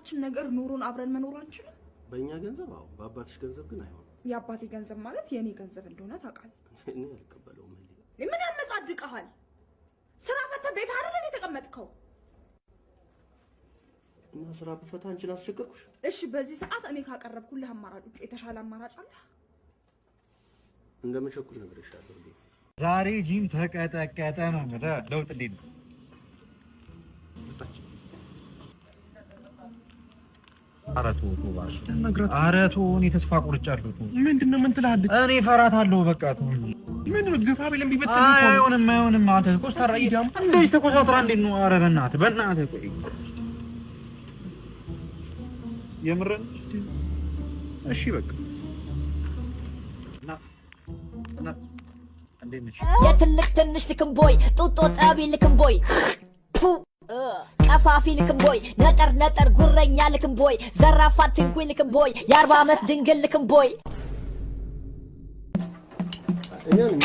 የራሳችን ነገር ኖሮን አብረን መኖር አንችልም? በእኛ ገንዘብ አዎ፣ በአባትሽ ገንዘብ ግን አይሆንም። የአባቴ ገንዘብ ማለት የእኔ ገንዘብ እንደሆነ ታውቃለህ። እኔ አልቀበለውም። ህሊና። ምን ያመጻድቅሃል? ስራ ፈተህ ቤት አይደል እንዴ የተቀመጥከው? እና ስራ ብፈታ አንቺን አስቸገርኩሽ? እሺ፣ በዚህ ሰዓት እኔ ካቀረብኩልህ አማራጭ ውጭ የተሻለ አማራጭ አለ? እንደምቸኩል ነግሬሻለሁ። ህሊና። ዛሬ ጂም ተቀጠቀጠ ነው የምልህ። ለውጥ እንዴት ነው? መጣች። ኧረ ተው ተው እባክህ። ኧረ ተው፣ እኔ ተስፋ ቆርጫለሁ። ተው። ምንድን ነው? ምን ትላለች? እኔ እፈራታለሁ። በቃ ተው። ምንድን ነው? ግፋ ቢልም ቢበትል አይ አይሆንም፣ አይሆንም። አንተ ኮስታራ እንደዚህ ተኮሳትራ እንዴት ነው? ኧረ በእናትህ በእናትህ ቆይ፣ የምርን እሺ በቃ እናት እናት እንዴት ነሽ? የትልቅ ትንሽ ልክም ቦይ፣ ጡጦ ጠቢ ልክም ቦይ፣ ቀፋፊ ልክም ቦይ፣ ነጠር ነጠር ጉረኛ ልክም ቦይ፣ ዘራፋ ትንኩይ ልክም ቦይ፣ የ40 ዓመት ድንግል ልክም ቦይ። እኛ ነን።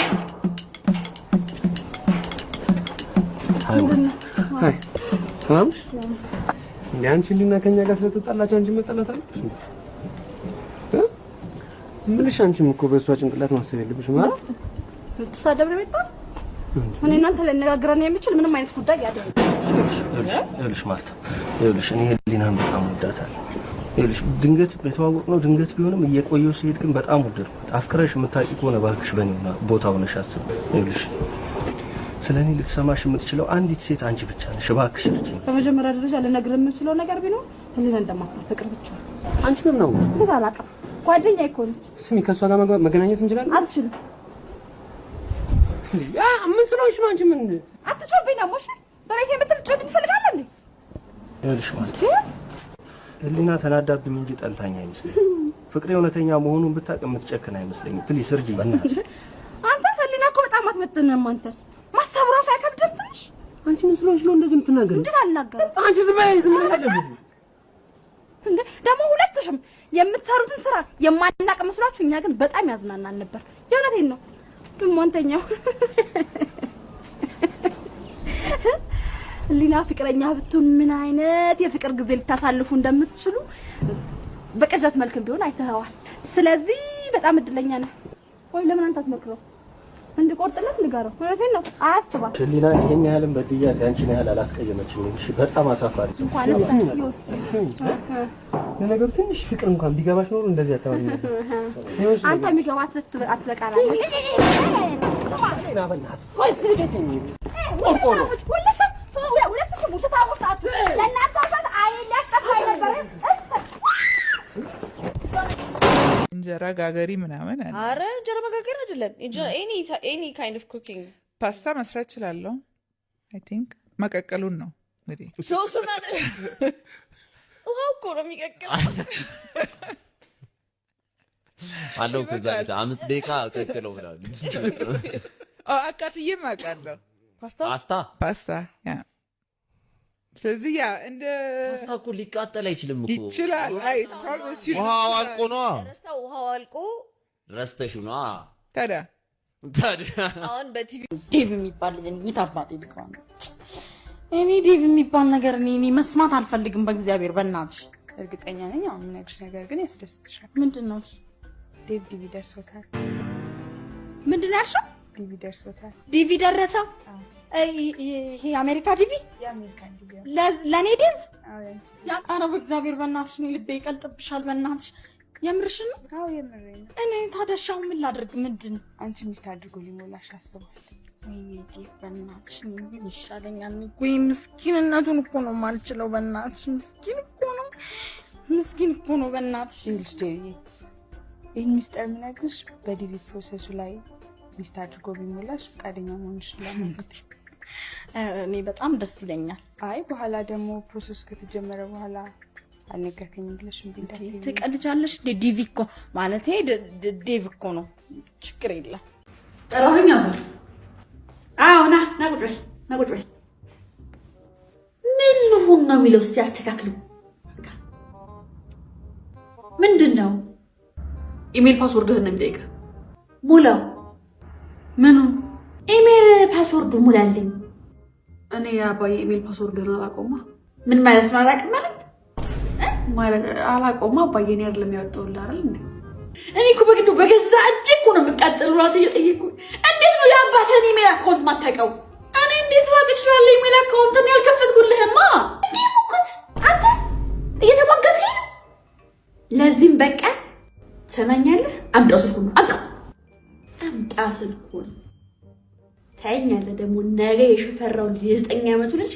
Hi፣ ሰላም ነሽ? እንዴ አንቺ ህሊና ከኛ ጋር ስለተጣላች አንቺ መጣላት አለብሽ እንዴ? እ? ምልሽ አንቺም እኮ በእሷ ጭንቅላት ማሰብ የለብሽም ማለት። ልትሳደብ ነው የመጣው? እኔ እናንተ ሊያነጋግረን የሚችል ምንም አይነት ጉዳይ አይደለም። ይኸውልሽ ማርታ፣ ይኸውልሽ እኔ ህሊናን በጣም ወዳታለሁ። ይኸውልሽ ድንገት የተዋወቅነው ድንገት ቢሆንም እየቆየሁ ሲሄድ ግን በጣም ወደድኳት። አፍቅረሽ የምታውቂ ከሆነ እባክሽ በእኔ ቦታ ሆነሽ አስቢ። ይኸውልሽ ስለ እኔ ልትሰማሽ የምትችለው አንዲት ሴት አንቺ ብቻ ነሽ። እባክሽ እርጂኝ። በመጀመሪያ ደረጃ ልነግርህ የምችለው ነገር ቢኖር ህሊና እንደማታፈቅር ብቻ ነው። አንቺ በምን አወቅሽ? እንዴት አላውቅም? ጓደኛዬ እኮ ነች። ስሚ፣ ከእሷ ጋር መገናኘት እንችላለን? አትችልም። ያ ምን ስለሆንሽ ነው አንቺ? ምን አትጮህብኝ ደግሞ እሺ? በቤቴ የምትጮህብኝ ትፈልጋለህ እንዴ? ይኸውልሽ ማለት ህሊና ተናዳብኝ እንጂ ጠልታኝ አይመስለኝም። ፍቅሬ እውነተኛ መሆኑን ብታውቅ የምትጨክን አይመስለኝም። Please እርጂኝ በእናትሽ። አንተ ህሊና እኮ በጣም አትመጥንህም። አንተ ማሰቡ ራሱ አይከብድም ትንሽ? አንቺ ምን ስለሆንሽ ነው እንደዚህ የምትናገሪው? እንዴት አልናገርም? አንቺ ዝም በይ፣ ዝም ብለሽ አይደለም እንዴ ደግሞ ሁለትሽም የምትሰሩትን ስራ የማናቅ መስሏችሁ፣ እኛ ግን በጣም ያዝናናን ነበር። የእውነቴን ነው። ደግሞ አንተኛው ህሊና ፍቅረኛ ብትሆን ምን አይነት የፍቅር ጊዜ ልታሳልፉ እንደምትችሉ በቅዠት መልክም ቢሆን አይተኸዋል። ስለዚህ በጣም እድለኛ ነህ። ወይ ለምን አንተ አትመክረው? እንዲቆርጥለት ንገረው። እውነቴን ነው፣ አያስባል። ህሊና ይሄን ያህልም በድያት ያንቺን ያህል አላስቀየመችኝም። እሺ በጣም አሳፋሪ ሰው። እንኳን ስሚ፣ ለነገሩ ትንሽ ፍቅር እንኳን ቢገባሽ ኖሮ እንደዚህ አታወሪም ነበር። አንተ የሚገባት አትበቃናለህ። ቆርቆሮ ሁልሽም ሁለትሽም ውሸታሞች ናችሁ። ለእናንተ ውሸት አይለጠፍ አይነበረ። እንጀራ ጋገሪ ምናምን አለ። አረ እንጀራ መጋገር አይደለም፣ any kind of cooking። ፓስታ መስራት እችላለሁ። I think መቀቀሉን ነው እንግዲህ። ሶሱን አይደል፣ ውሃው እኮ ነው የሚቀቅለው። አለው ከዛ ቤት 5 ደቂቃ ቀቅለው ምናምን። አቃጥዬም አውቃለሁ። ፓስታ። ፓስታ። ፓስታ yeah። ስለዚህ yeah እንደ ፓስታ እኮ ሊቃጠል አይችልም እኮ። ይችላል። I promise you. ውሃው አልቆ ነዋ። ረስታ ውሃው አልቆ። ረስተሽው ነዋ። ታዲያ። ታዲያ። አሁን በቲቪ ዴቭ የሚባል ልጅ እኔ የት አባቴ ልግባ ነው? እኔ ዴቭ የሚባል ነገር እኔ መስማት አልፈልግም። በእግዚአብሔር በእናትሽ። እርግጠኛ ነኝ አሁን የምነግርሽ ነገር ግን ያስደስትሻል። ምንድን ነው እሱ? ዴቭ ዲቪ ደርሶታል። ምንድን ነው ያልሽው? ዲቪ ደርሶታል። ዲቪ ደረሰው? ይሄ የአሜሪካ ዲቪ? የአሜሪካን ዲቪ። ለእኔ ዴቭ? አዎ ያንቺ። ኧረ በእግዚአብሔር በእናትሽ፣ እኔ ልቤ ይቀልጥብሻል። በእናትሽ የምርሽን ነው? አዎ የምሬን ነው። እኔ ታዲያ እሺ አሁን ምን ላድርግ? ምንድን አንቺ ሚስት አድርጎ ሊሞላሽ አስቧል። ወይኔ ዴቭ በእናትሽ፣ እኔ ምን ይሻለኛል? እኔ እኮ ይሄ ምስኪንነቱን እኮ ነው የማልችለው። በእናትሽ ምስኪን እኮ ነው፣ ምስኪን እኮ ነው በእናትሽ። ይኸውልሽ ዴቪዬ፣ ይህን ሚስጥር የምነግርሽ በዲቪ process ኡ ላይ ሚስት አድርጎ ቢሞላሽ ፈቃደኛ መሆንሽን ለማወቅ። እኔ በጣም ደስ ይለኛል። አይ በኋላ ደግሞ process ኡ ከተጀመረ በኋላ አልነገርከኝም ብለሽ እምቢ እንዳትዪ። ትቀልጃለሽ እንዴ? ዲቪ እኮ ማለቴ ዴቭ እኮ ነው። ችግር የለም። ጠራኸኝ አባ? አዎ ና ና፣ ቁጭ በል፣ ና ቁጭ በል። ምን ልሁን ነው የሚለው? እስኪ አስተካክሉ። ምንድን ነው? Email password ህን ነው የሚጠይቅህ። ሙላው። ምኑ? Email password ኡ ሙላልኝ። እኔ የአባዬ email password ህን አላውቀውማ። ምን ማለት ነው አላውቅም ማለት? ማለት አላውቀውም አባዬ፣ እኔ አይደለም ያወጣሁልህ አይደል እንዴ? እኔ እኮ በግዱ በገዛ እጄ እኮ ነው የምቃጠለው። ራሴ እየጠየኩኝ እንዴት ነው የአባትህን email account ማታውቀው? እኔ እንዴት ላውቅ እችላለሁ? email account ን ያልከፈትኩልህማ። እንዴ ሙኩት፣ አንተ እየተሟገትከኝ ነው። ለዚህም በቃ ትሰማኛለህ? አምጣው ስልኩን፣ አምጣው፣ አምጣ ስልኩን። ታየኛለህ ደግሞ ነገ የሽፈራው ልጅ የ9 ዓመቱ ልጅ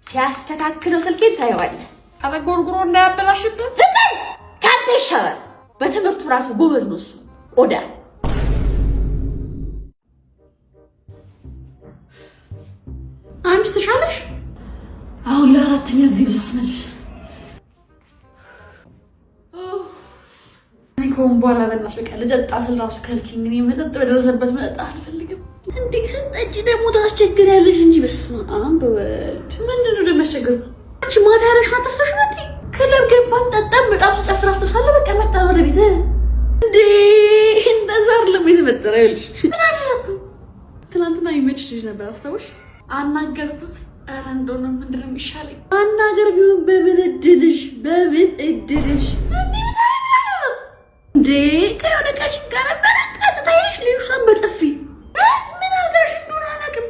ሲያስተካክለው ስልኬን ታየዋለህ። አረ ጎርጉሮ እንዳያበላሽብን። ዝም በል፣ ከአንተ ይሻላል። በትምህርቱ ራሱ ጎበዝ ነው እሱ። ቆዳ አንቺ ተሻለሽ? አሁን ለአራተኛ ጊዜ ነው ሳስመልስ። እኔ ከሆን በኋላ በእናትሽ በቃ ልጠጣ ስል ራሱ ከልኪኝ። እኔ መጠጥ በደረሰበት መጠጣት አልፈልግም። እንዴ ስጠጪ ደግሞ ታስቸግሪያለሽ እንጂ። በስመ አብ በወልድ፣ ምንድን ነው ደግሞ ያስቸግረው? አንቺ ማታ ያለሽውን አታስታውሽም እንዴ? ክለብ ገባን፣ ጠጣን፣ በጣም ስጨፍር አስታውሳለሁ። በቃ መጣን ወደ ቤት። እንዴ እንደዛ አይደለም የተፈጠረው። ይኸውልሽ ምን አደረኩኝ? ትናንትና የሚመችሽ ልጅ ነበር አስታውሽ? አናገርኩት። ኧረ እንደው ነው ምንድን ነው የሚሻለኝ? ማናገር ቢሆን በምን እድልሽ፣ በምን እድልሽ እንዴ ከሆነ ቀሽን ጋር ነበረ። ቀጥታ ሄደሽ ልጅቷን በጥፊ ምን አድርጋሽ እንደሆነ አላውቅም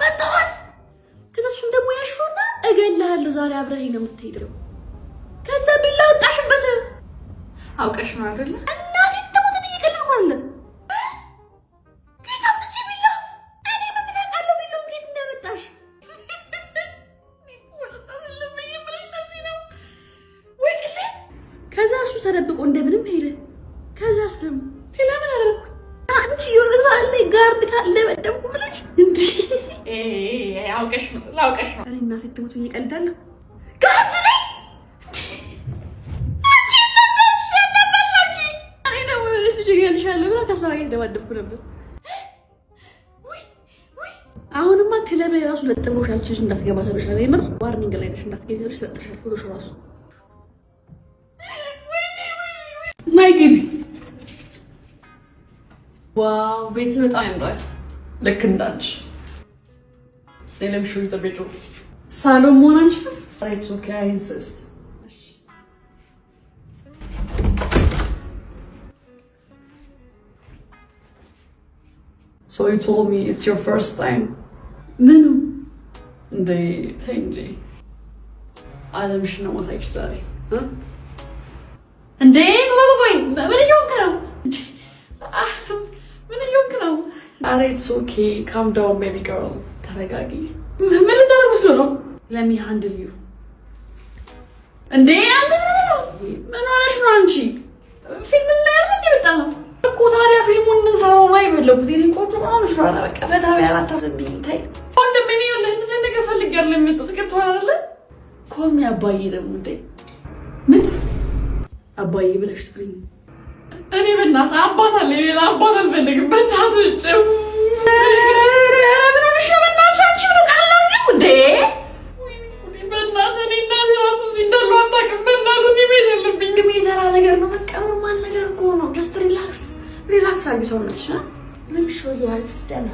መታኋት። ከዛ እሱን ደግሞ ያሹና እገልሃለሁ ዛሬ አብረኸኝ ነው የምትሄደው። ከዛ ቢላ ወጣሽበት። አውቀሽ ነው አይደለ? እናቴ ትሙት እየቀለድኩ አይደለም። ከየት አምጥቼ ቢላ? እኔ ምን አውቃለሁ ቢላውን ከየት እንዳመጣሽ? ወይ ቅሌት! ከዛ እሱ ተደብቆ እንደምንም ሄደ። ከዛስ ደግሞ ሌላ ምን አደረኩ? አንቺ የሆነ ሰዓት ላይ guard ካለበደብኩ ብለሽ እንዲህ አውቀሽ ነው፣ አውቀሽ ነው። እኔ እናቴ ትሙት ብዬ እቀልዳለሁ። Guard ነኝ። አንቺ ነበርሽ፣ ነበርሽ አንቺ። እኔ ደግሞ የሆነች ልጅ እገልሻለሁ ብላ ከእሷ ጋር እየተደባደብኩ ነበር። አሁንማ ክለብ የራሱ ለጥፎሻል። አንቺ ልጅ እንዳትገባ ተብለሻል። የምር warning ላይ ነሽ፣ እንዳትገቢ ተብለሽ ተለጥፈሻል። ፎቶሽ ራሱ። ናይ ግቢ። Wow ቤት በጣም ያምራል። ልክ እንዳንቺ። Let me show you the bedroom. ሳሎን መሆን አንችልም። It's okay, I insist. So you told me it's your first time. ምኑ እንዴ? ተይ እንጂ፣ አለምሽን ነው ማሳይሽ ዛሬ እ? እንዴ ቆይ ቆይ፣ ምን እየሆንክ ነው? ምን እየሆንክ ነው? ኧረ it's okay, calm down baby girl፣ ተረጋጊ። ምን እንዳደረግ መስሎ ነው? Let me handle you። እንዴ አንተ ምን ነው? ምን ሆነሽ ነው አንቺ? ፊልም ላይ አይደል እንዴ መጣ ነው እኮ። ታዲያ ፊልሙን እንሰራው ነው የፈለኩት። የኔ ቆንጆ ምን ሆነሽ ነው? ኧረ በቃ ፈታ በይ፣ አታስብኝ። ተይ ወንድሜ፣ እኔ ይኸውልህ እንደዚህ ነገር ፈልጌ አይደለም የመጣሁት። ገብቶሃል አይደለ? Call me አባዬ ደግሞ። እንዴ ምን አባዬ ብለሽ ጥሪኝ። እኔ በእናትህ አባት አለ፣ ሌላ አባት አልፈልግም። በእናትህ ጭፍ። ኧረ ምን ሆነሽ ነው? በእናትሽ አንቺ ምን ቃል ነው እንዴ? በእናትህ እኔ እናቴ እራሱ እዚህ እንዳሉ አታውቅም። በእናትህ እኔ መሄድ የለብኝም። የተራ ነገር ነው፣ በቃ normal ነገር እኮ ነው። Just relax, relax አድርጊ ሰውነትሽ። Let me show you how it's done.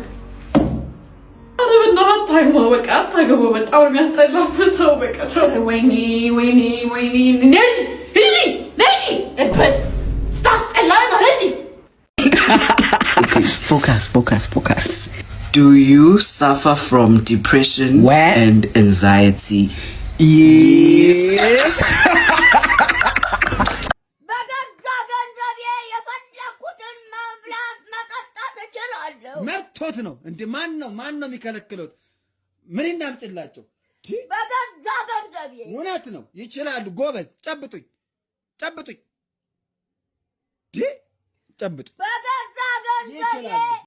ኧረ በእናትህ አታግባ፣ በቃ አታግባ። በጣም ነው የሚያስጠላው። ተው በቃ ተው። ወይኔ ወይኔ ወይኔ! ነይ ሂጂ ነይ፣ እበት ስታስጠላ ነው። ነይ። Okay, focus, focus, focus. Do you suffer from depression and anxiety? Yes. በገዛ ገንዘቤ የፈለኩትን መብላት መጠጣት እችላለሁ። መብቶት ነው እንዴ? ማን ነው የሚከለክሉት? ምን እናምጭላቸው? በገዛ ገንዘቤ። እውነት ነው፣ ይችላሉ። ጎበዝ። ጨብጡኝ፣ ጨብጡኝ፣ ጨብጡኝ። በገዛ ገንዘቤ። ይችላሉ።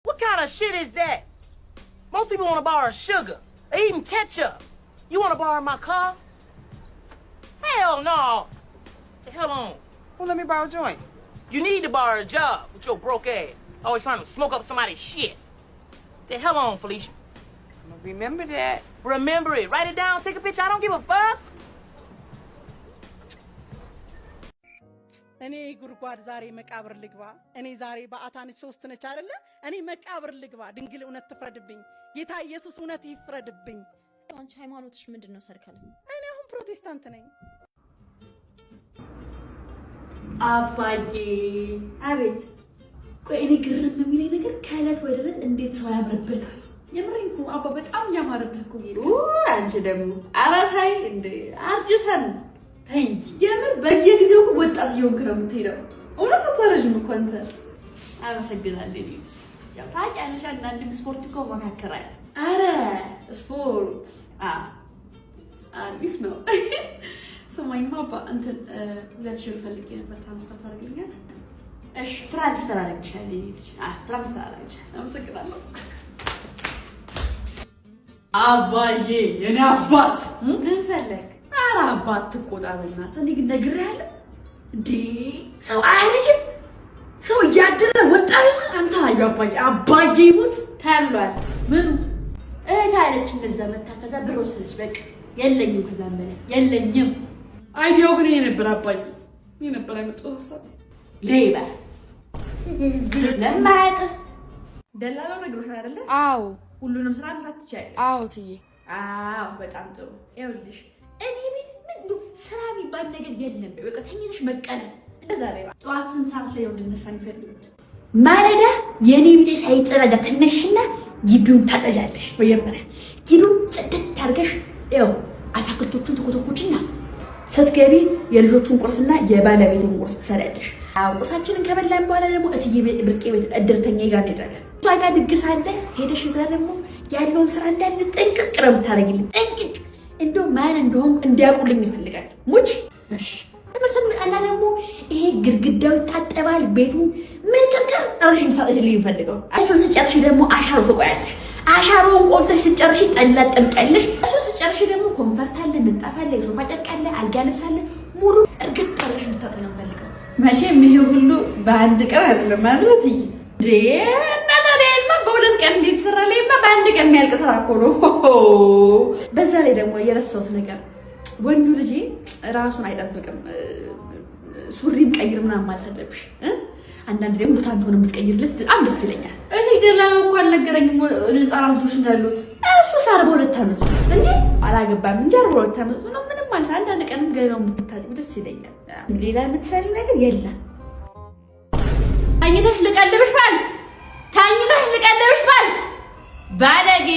What kind of shit is that? Most people want to borrow sugar or even ketchup. You want to borrow my car? Hell no. The hell on. Well, let me borrow a joint. You need to borrow a job with your broke ass. Always trying to smoke up somebody's shit. The hell on, Felicia. Remember that. Remember it. Write it down. Take a picture. I don't give a fuck. እኔ ጉድጓድ ዛሬ መቃብር ልግባ። እኔ ዛሬ በአታነች ሶስት ነች አይደለ? እኔ መቃብር ልግባ። ድንግል እውነት ትፍረድብኝ። ጌታ ኢየሱስ እውነት ይፍረድብኝ። አንቺ ሃይማኖትሽ ምንድን ነው? ሰርካለም። እኔ አሁን ፕሮቴስታንት ነኝ። አባዬ። አቤት። ቆይ እኔ ግርም የሚለኝ ነገር ከዕለት ወደ ዕለት እንዴት ሰው ያምርበታል። የምሬን እኮ አባ፣ በጣም እያማረብህ እኮ ሄደ። አንቺ ደግሞ ኧረ ተይ እንዴ፣ አርጅተን ተይ እንጂ። የምር በየጊዜው እኮ ወጣት እየሆንክ ነው የምትሄደው። እውነት አታረጅም እኮ አንተ። አመሰግናለሁ። የኔ ልጅ። ያው ታውቂያለሽ አንዳንድም ስፖርት እኮ እሞካከራለሁ። ኧረ ስፖርት አሪፍ ነው። ስማኝማ አባ፣ እንትን 2,000 ብር ፈልጌ ነበር፣ transfer ታደርግልኛለህ? እሺ፣ transfer አደርግልሻለሁ የኔ ልጅ። Transfer አደርግልሻለሁ። አመሰግናለሁ። አባዬ፣ የኔ አባት። ምን ፈለግ? ኧረ አባት ትቆጣ በእናትህ። እኔ ግን ነግሬሃለሁ እንዴ፣ ሰው አያረጅም። ሰው እያደረ ወጣ። አንተ አዩ አባዬ፣ አባዬ ይሙት ተብሏል። ምኑ እህት አለች እንደዛ መታ፣ ከዛ ብር ወሰደች። በቃ የለኝም፣ ከዛም በላይ የለኝም። Idea ው ግን ይሄ ነበር አባዬ፣ ይሄ ነበር ያመጣው ሀሳብ። ሌባ ለማያውቅ ደላላው ነግሮሻል አይደለ? አዎ። ሁሉንም ስራ መስራት ትችያለሽ። አዎ ትዬ። አዎ፣ በጣም ጥሩ። ይኸውልሽ እኔ ቤት ምን እንደው ስራ የሚባል ነገር የለም። በቃ ተኝተሽ መቀለል እንደዛ በይ። ጠዋት ስንት ሰዓት ላይ ነው እንድነሳ የሚፈልጉት? ማለዳ የእኔ ቤቴ ሳይጸዳዳ ትነሽና ግቢውን ታጸጃለሽ። መጀመሪያ ግቢውን ጽድት አድርገሽ ይኸው አታክልቶቹን ትኮተኩችና ስትገቢ የልጆቹን ቁርስና የባለቤትን ቁርስ ትሰሪያለሽ። አዎ፣ ቁርሳችንን ከበላን በኋላ ደግሞ እትዬ ብርቄ ቤት እድርተኛ ጋር እንሄዳለን። እሷ ጋር ድግስ አለ። ሄደሽ እዛ ደግሞ ያለውን ስራ እንዳለ ጥንቅቅ ነው የምታደርጊልኝ። ጥንቅቅ፣ እንደው ማን እንደሆንኩ እንዲያውቁልኝ ይፈልጋል። ሙች እሺ። ተመልሰን እና ደግሞ ይሄ ግድግዳው ይታጠባል፣ ቤቱ ምንቅርቅር አርሽ እንድታጠጅልኝ ይፈልገው። እሱን ስጨርሽ ደግሞ አሻሮ ትቆያለሽ። አሻሮውን ቆልተሽ ስጨርሽ ጠላ ጠምቂያለሽ። እሱን ስጨርሽ ደግሞ comfort አለ፣ ምንጣፍ አለ፣ የሶፋ ጨርቅ አለ፣ አልጋ ልብስ አለ። ሙሉ እርግጥ አድርገሽ እንድታጥቢ ነው የምፈልገው። መቼም ይሄ ሁሉ በአንድ ቀን አይደለም ማለት እንዴ? እና ታዲያማ በ2 ቀን እንዴት ስራ ላይማ በአንድ ቀን የሚያልቅ ስራ እኮ ነው። በዛ ላይ ደግሞ የረሳሁት ነገር ወንዱ ልጄ ራሱን አይጠብቅም። ሱሪም ቀይር ምናምን ማለት አለብሽ። አንዳንድ ደግሞ ቡታንት ሆነ የምትቀይርለት በጣም ደስ ይለኛል። እዚህ ደላላው እኮ አልነገረኝም ህጻናት ልጆች እንዳሉት። እሱስ 42 ዓመቱ እንዴ፣ አላገባም እንጂ 42 ዓመቱ ነው። ምንም ማለት አንዳንድ ቀንም ገላውን ብታጥቢ ደስ ይለኛል። ሌላ የምትሰሪው ነገር የለም። ተኝተሽ ልቀልብሽ ባል፣ ተኝተሽ ልቀልብሽ ባል፣ ባለጌ።